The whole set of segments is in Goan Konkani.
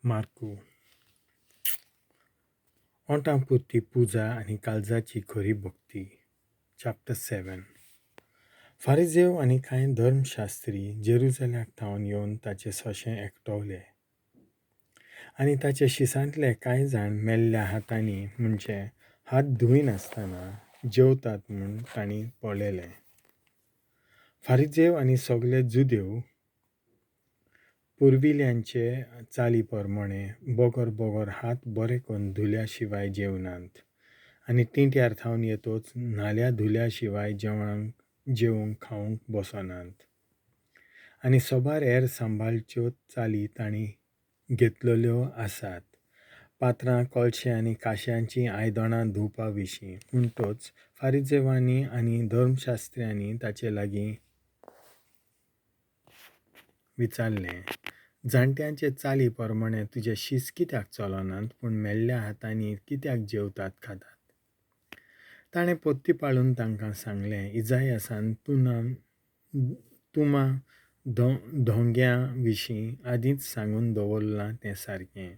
मार्कू. ओंठां पुरती पुजा आनी काळजाची खरी भक्ती. चॅप्टर 7. फारिजेव आनी कांय धर्मशास्त्री जेरुजल्याक थावन येवन ताचे सोशे एकटवले आनी ताचे शिसांतले कांय जाण मेल्ल्या हातांनी म्हणजे हात धुयनासतना जेवतात म्हूण तांणी पळयलें. फारिजेव आनी सगळे जुदेव पुर्विल्यांचे चाली प्रमाणे बगर बगर हात बरे करून धुल्या शिवाय जेवनात आनी तिंट्यार थावन येतोच न्हाल्या धुल्या शिवाय जेवंक खावंक बसनात आनी सोबार हेर सांबाळच्यो चाली तांणी घेतलेल्यो आसात. पात्रां, कळशे आनी काश्यांचीं आयदनां धुवपा विशीं. म्हणटोच फारिजेवांनी आनी धर्मशास्त्र्यांनी ताचे लागीं विचारलें, जाणट्यांचे चाली प्रमाणे तुजे शीस कित्याक चलनात पूण मेल्ल्या हातांनी कित्याक जेवतात खातात? ताणें पोत्ती पाळून तांकां सांगलें, इजायासान तुमा धोंग्या विशीं आदींच सांगून दवरलां तें सारकें.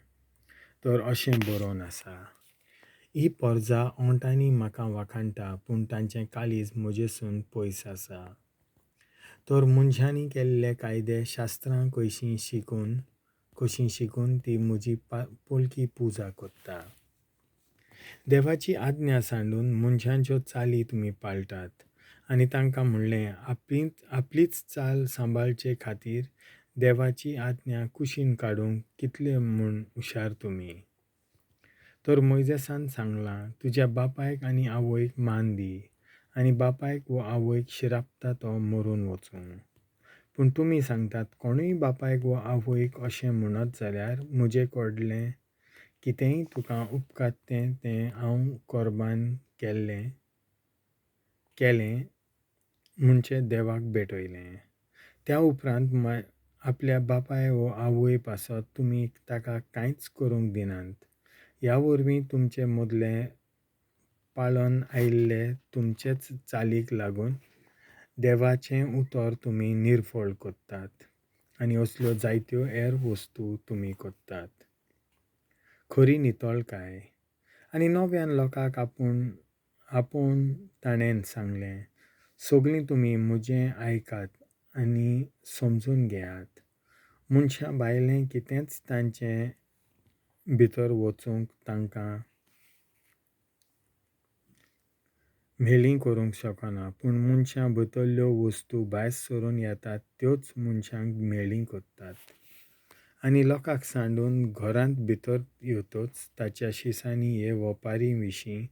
तर अशें बरोवन आसा, ही परजा ओंठांनी म्हाका वाखाणटा पूण तांचें काळीज म्हजेसून पयस आसा. तर मनशांनी केल्ले कायदे शास्त्रां कशीं शिकून ती म्हजी पोलकी पुजा करता. देवाची आज्ञा सांडून मनशांच्यो चाली तुमी पाळटात. आनी तांकां म्हणलें, आपलीच चाल सांबाळचे खातीर देवाची आज्ञा कुशीन काडूंक कितले म्हूण हुशार तुमी. तर मोयजेसान सांगलां, तुज्या बापायक आनी आवयक मान दी आनी बापायक वो आवयक शिरापता तो मरून वचूं. पूण तुमी सांगतात, कोणूय बापायक वो आवयक अशें म्हणत जाल्यार म्हजे कडलें कितेंय तुका उपकारतें तें हांव कोर्बान केलें म्हणचे देवाक भेटयलें. त्या उपरांत आपल्या बापाय वो आवय पासत तुमी ताका कांयच करूंक दिनात. ह्या वरवीं तुमचे मदले पाळन आयिल्ले तुमचेच चालीक लागून देवाचें उतर तुमी निर्फळ करतात आनी असल्यो जायत्यो हेर वस्तू तुमी करतात. खरी नितळकाय. आनी नव्यान लोकांक आपोवन ताणें सांगलें, सगळीं तुमी म्हजें आयकात आनी समजून घेयात. मनशां भायलें कितेंच तांचे भितर वचूंक तांकां म्हेळी करूंक शकना, पूण मनशां भितरल्यो वस्तू भायर सरून येतात त्योच मनशांक म्हेळी करतात. आनी लोकांक सांडून घरांत भितर येतोच ताच्या शिसांनी हे वपारी विशीं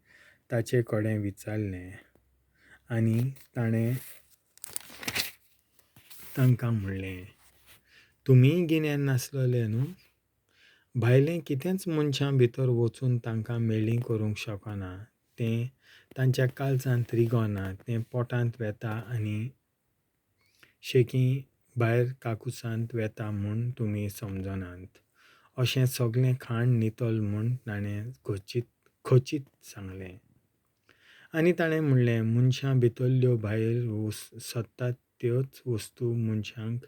ताचे कडेन विचारलें आनी ताणें तांकां म्हणलें, तुमीय गिन्यान नासलेले न्हू? भायलें कितेंच मनशां भितर वचून तांकां म्हेळी करूंक शकना. तें तांच्या काळजांत रिगना, तें पोटांत वेता आनी शेकी भायर काकुसांत वेता म्हूण तुमी समजनात. अशें सगळें खाण नितळ म्हूण ताणें खचीत सांगलें. आनी ताणें म्हणलें, मनशां भितरल्यो भायर सरतात त्योच वस्तू मनशांक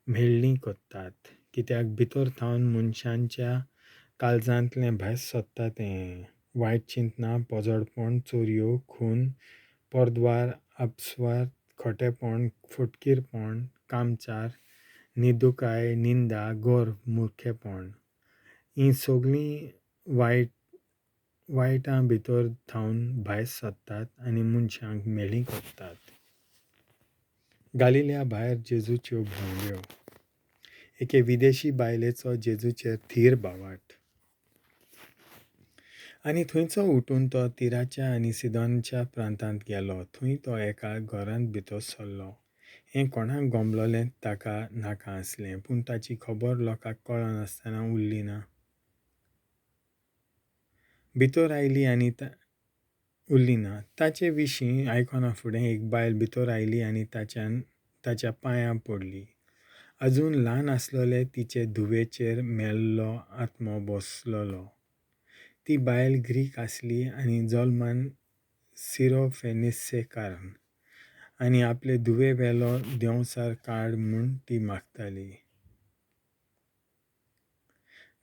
म्हेळी करतात. कित्याक भितर थावन मनशांच्या काळजांतलें भायर सरता तें वायट चिंतनां, पोजडपण, चोरयो, खून, परद्वार, अपस्वार, खोटेपण, फटकीरपण, कामचार, निदुकाय, निंदा, गर्व, मुर्खेपण. हीं सगळीं वायटां भितर थावन भायर सरतात आनी मनशांक म्हेळी करतात. गालिल्या भायर जेजूच्यो भोंवड्यो. एके विदेशी बायलेचो जेजूचेर थीर भावाट. आनी थंयचो उठून तो तिराच्या आनी सिदोनच्या प्रांतांत गेलो. थंय तो एका घरांत भितर सरलो. हें कोणाक गमलोलें ताका नाका आसलें, पूण ताची खबर लोकांक कळनासतना उरली ना. भितर आयली आनी उरली ना. ताचे विशीं आयकना फुडें एक बायल भितर आयली आनी ताच्या पांयां पडली. अजून ल्हान आसलेले तिचे धुवेचेर मेल्लो आत्मो बसलेलो. ती बायल ग्रीक आसली आनी जल्मान सिरोफेनिसेकारन आनी आपले धुवे वेलो देंवचार काड म्हूण ती मागताली.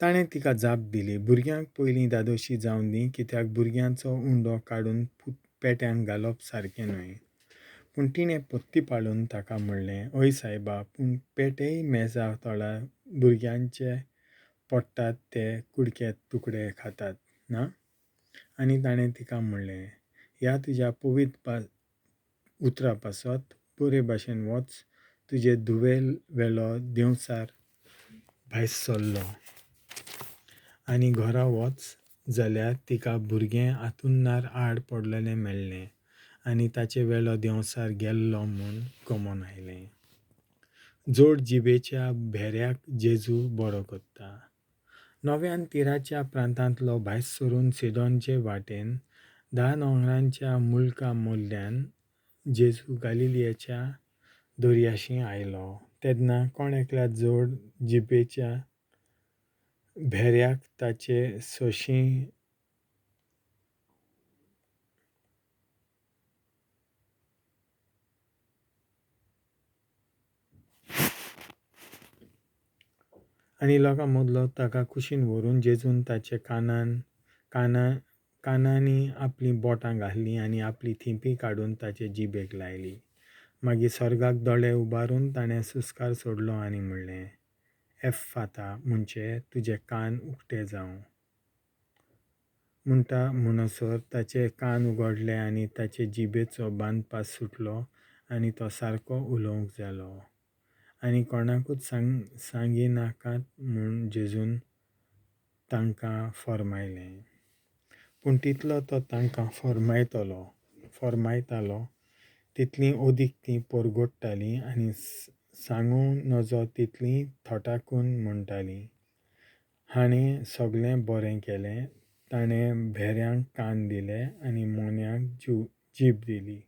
ताणें तिका जाप दिली, भुरग्यांक पयलीं धादोशी जावंदी, कित्याक भुरग्यांचो उंडो काडून पेट्यांक घालप सारकें न्हय. पूण तिणें पत्तीपाळून ताका म्हणलें, हय सायबा, पूण पेटेय मेजा तळा भुरग्यांचे पडटात ते कुडके तुकडे खातात, ना? आनी ताणें तिका म्हणलें, ह्या तुज्या पवित्र उतरा पासत बरे भाशेन वच, तुजे धुवे वेलो देंवचार भायर सरलो. आनी घरा वच जाल्यार तिका भुरगें हांतुळणार आड पडलेलें मेळ्ळें आनी ताचे वेलो देंवचार गेल्लो म्हूण गमोन आयलें. जोड जिबेच्या भेऱ्याक जेजू बरो करता. नव्यान तिराच्या प्रांतांतलो भायर सरून सिडोनचे वाटेन धा दोंगरांच्या मुल्का मोडल्यान जेजू गालिलियाच्या दर्याशी आयलो. तेन्ना कोण एकल्या जोड जिबेच्या भेऱ्याक ताचे सोशीं आनी लोकां मदलो ताका कुशीन व्हरून जेजून ताचे कानांनी आपलीं बोटां घातलीं आनी आपली थिंपी काडून ताचे जिबेक लायली. मागीर स्वर्गाक दोळे उबारून ताणें सुस्कार सोडलो आनी म्हणलें, एफ्फाता, म्हणजे तुजे कान उक्ते जावं. म्हणटा म्हणसर ताचे कान उगडले आनी ताचे जिबेचो बांदपास सुटलो आनी तो सारको उलोवंक जालो. आनी कोणाकूच सांगिनाकात म्हूण जेजून तांकां फर्मायलें. पूण तितलो तो तांकां फर्मायतालो तितलीं अदीक तीं परगट्टालीं आनी सांगूं नजो तितलीं थटाकून म्हणटालीं, हाणें सगळें बरें केलें, ताणें भेऱ्यांक कान दिले आनी मोन्यांक जीब दिली.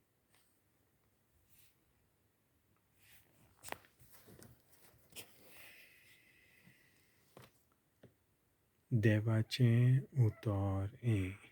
देवाचें उतर हें.